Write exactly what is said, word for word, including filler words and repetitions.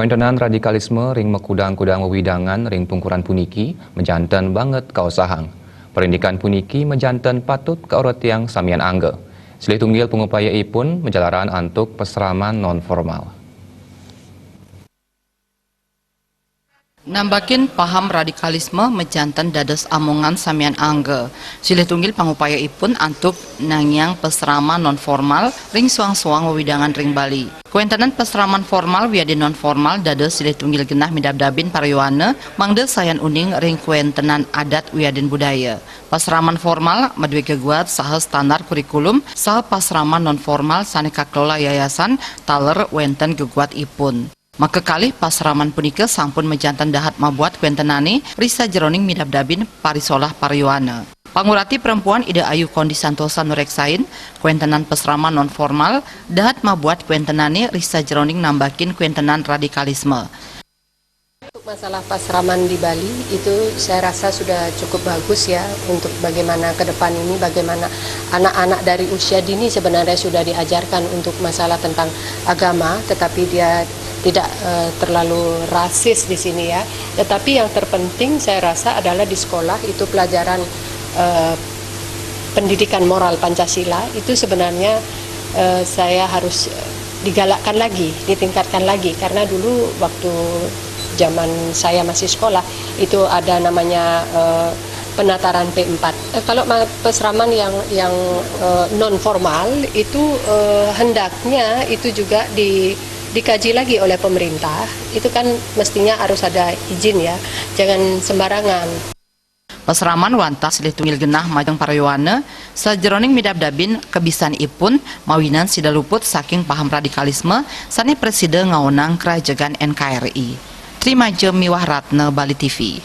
Kuéntenan radikalisme ring makudang-kudang wewidangan ring pungkuran puniki majanten banget kaosahang. Parindikan puniki majanten patut kaortiang samian angga. Silih tunggil pangupayaipun majalaran antuk pasraman non-formal. Nambakin paham radikalisme majanten dados amongan samian angga. Silih tunggil pangupayaipun antuk nangiang pasraman non-formal ring soang-soang wewidangan ring Bali. Kuéntenan pasraman formal wiadin non-formal dados silih tunggil genah midabdabin paryowana mangda sayan uning ring kuéntenan adat wiadin budaya. Pasraman formal madué geguat saha standar kurikulum saha pasraman non-formal sané kakelola yayasan taler wénten geguatipun. Makakalih pasraman punika sampun majanten dahat mabuat kuéntenané ri sajeroning midabdabin parisolah paryowana. Pangurati perempuan Ida Ayu Kondi Santosa nureksain, kuéntenan pasraman non-formal dahat mabuat kuéntenané ri sajeroning nambakin kuéntenan radikalisme. Untuk masalah pasraman di Bali itu saya rasa sudah cukup bagus ya untuk bagaimana ke depan ini, bagaimana anak-anak dari usia dini sebenarnya sudah diajarkan untuk masalah tentang agama, tetapi dia tidak eh, terlalu rasis di sini ya. Tetapi yang terpenting saya rasa adalah di sekolah itu pelajaran eh, pendidikan moral Pancasila itu sebenarnya eh, saya harus eh, digalakkan lagi, ditingkatkan lagi karena dulu waktu zaman saya masih sekolah itu ada namanya eh, penataran P empat. Eh, kalau ma- peseraman yang yang eh, non formal itu eh, hendaknya itu juga di dikaji lagi oleh pemerintah. Itu kan mestinya harus ada izin ya, jangan sembarangan. Pasraman wantah silih tunggil genah majeng paryowana sajeroning midabdabin kabisanipun mawinan sida luput saking paham radikalisme sané prasida ngaonang karajegan N K R I. Trimaja Miwah Ratna, Bali T V.